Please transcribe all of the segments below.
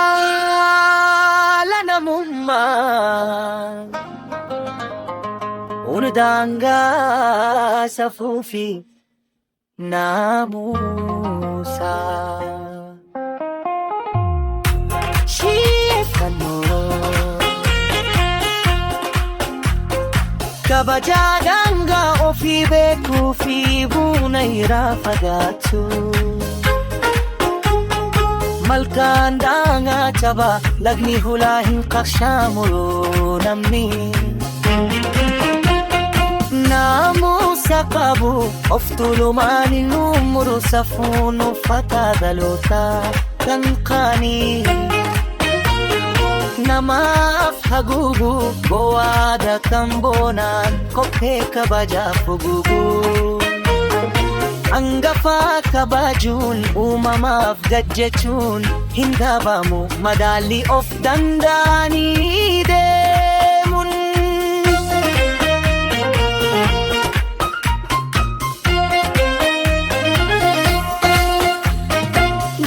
Malgaala namummaa hundaangaa safuu fi naamusaa. Shieffannoo kabajaa daangaa ofii beekuu fi buna irraa fagaachuu. Malkaan daangaa cabaa lagni hulaa hin qaxxaamuru namni. Naamusa qabu of tuulumaan hin muru safuun uffata dhalootaa kan qaanii. Namaaf haguugu gowaadha kan boonaan kophee kabajaaf fuguugu. Hangafaa kabajuun uumamaaf gad jechuun hin dhabamu madaalli of danda'anii deemuun.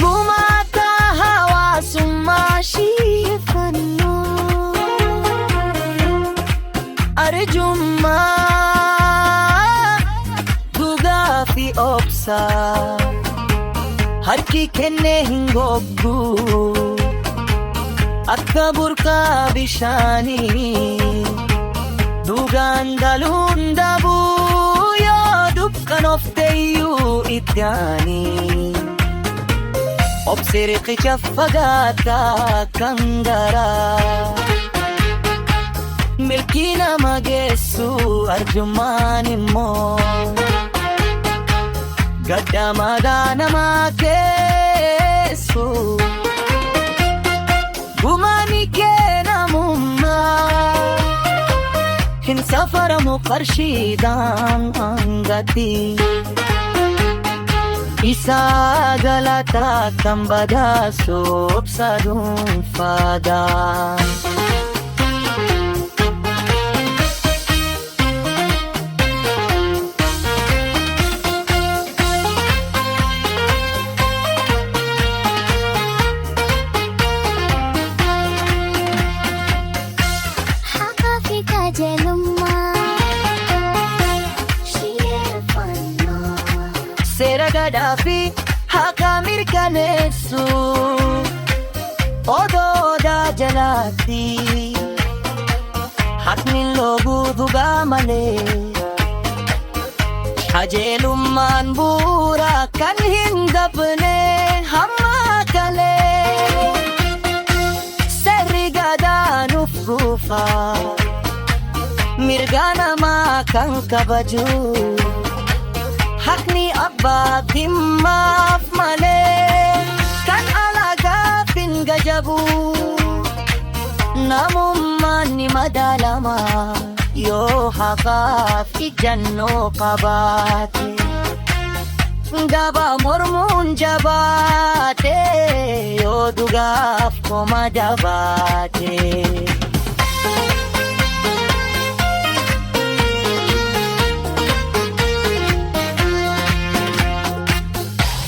Gumaata hawaasummaa shieffannoo arjummaa dhugaa fi obsaa harki kennee hin goggu akka burqaa bishaanii dhugaan galuun dhabuu yoo dukkan of ta'eyyuu itti aanii. Obsi riqicha fagaataa kan garaa milkii nama geessu arjummaan immoo gadda madaa nama keessu gumaani kee namummaa hin safaramu qarshiidhaan gatii. Isaa galataa kan badhaasu obsa dhuunfaadhaan. Haqaa fi qajeelummaa xiyyeeffannoo. Seera gadaa fi haqa mirkaneessu odoo odaa jalaatti haqni looguu dhugaa malee qajeelummaan bu'uura kan hin dabne hamma kalee seerri gadaa nuuf guufa mirga namaa kan kabaju. Haqni abbaa dhimmaaf malee kan alagaaf hin gajabu. Namummaan ni madaalama yoo haqaaf ijannoo qabaate. Gabaa mormuun jabaate yoo dhugaaf koma jabaate.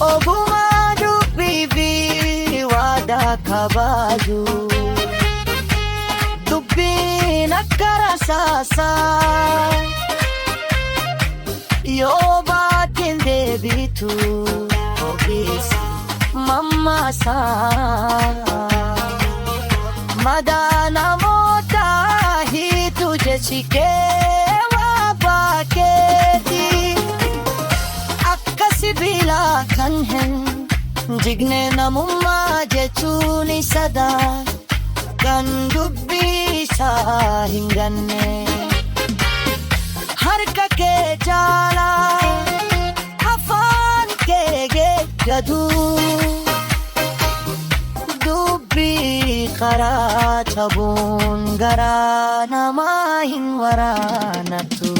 Ogummaa dubbii fi waadaa kabaju. Dubbiin akka rasaasaa yoo baateen deebitu ogeessa mammaasaa. Madaa namootaa hiitu jechi kee waa baakeeti. Akka sibiilaa kan hin jigne namummaa jechuun sadaa kan dubbii isaa hin ganne. Harka kee caalaa afaan kee geeddatu dubbii karaa cabuun garaa namaa hin waraanatu.